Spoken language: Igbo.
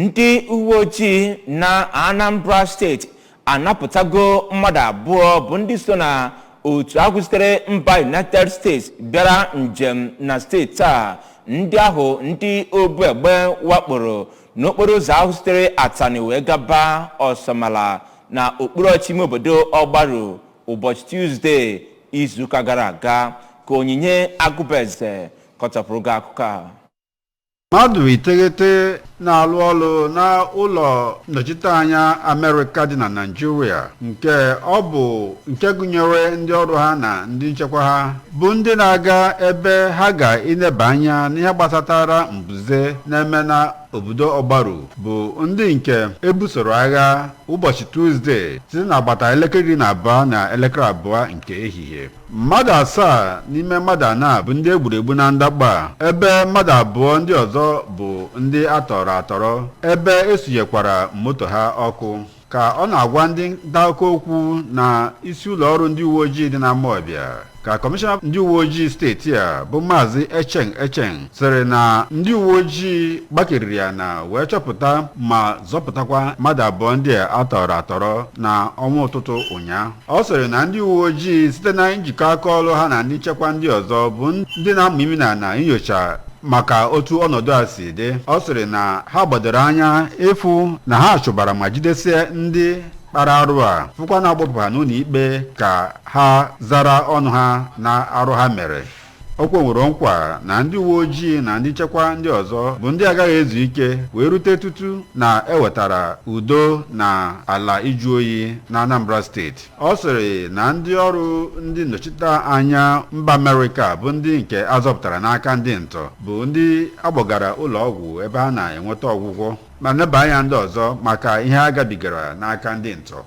Ndị uwe ojii na Anambra Steeti anapụtago mmadụ abụọ bụ ndị so na otu ahụ sitere mba United States bịara njem na steeti a, ndị ahụ ndị obu egbe wakporo n'okporo ụzọ ahụ sitere Atani wee gaba Ọsọmala na okpuru ọchịchị ime obodo Ọgbaru ụbọchị Tuzdee izuụka gara aga. Ka Onyinye Agụbeze kọtọpụrụ gị akụkọ a. Mmadụ 9 na-alụ ọrụ na ụlọ nnọchiteanya Amerịka dị na Naịjirịa, nke ọ bụ nke gụnyere ndị ọrụ ha na ndị nchekwa ha, bụ ndị na-aga ebe ha ga-eneba anya n'ihe gbasatara mbuze na-eme na obodo Ọgbaru, bụ ndị nke ebusoro agha ụbọchị Tuzdee site n'agbata elekere 12 na elekere 2 nke ehihie. Mmadụ asaa n'ime mmadụ anọ bụ ndị egburu egbu na ndakpo a, ebe mmadụ abụọ ndị ọzọ bụ ndị atọrọ atọrọ, ebe esunyekwara moto ha ọkụ. Ka ọ na-agwa ndị nta akụkọ okwu na isi ụlọ ọrụ ndị uwe ojii dị na Amawbịa, ka kọmishọna ndị uwe ojii steeti a bụ Maazị Echeng Echeng sịrị na ndị uwe ojii gbakiriri ya na wee chọpụta ma zọpụtakwa mmadụ abụọ ndị a atọrọ atọrọ na ọnwa ụtụtụ ụnyaahụ. Ọ sịrị na ndị uwe ojii, site na njikọ aka ọrụ ha na ndị nchekwa ndị ọzọ, bụ ndị na-amụ imi na na nyocha maka otu ọnọdụ a si dị. Ọ sịrị na ha gbadoro anya ịfụ na ha chụbara ma jidesie ndị kpara arụ a, fụkwa na-agbapụ ha n'ụlọ ikpe ka ha zara ọnụ ha na arụ ha mere. O kwenwere nkwa na ndị uwe ojii na ndị nchekwa ndị ọzọ bụ ndị agaghị ezu ike wee rute tutu na ewetara udo na ala iju oyi na Anambra Steeti. Ọ sịrị na ndị ọrụ ndị nnọchite anya mba Amerịka bụ ndị nke azọpụtara n'aka ndị ntọ bụ ndị agbagara ụlọ ọgwụ ebe ha na-enweta ọgwụgwọ ma neba anya ndị ọzọ maka ihe a gabigara n'aka ndị ntọ.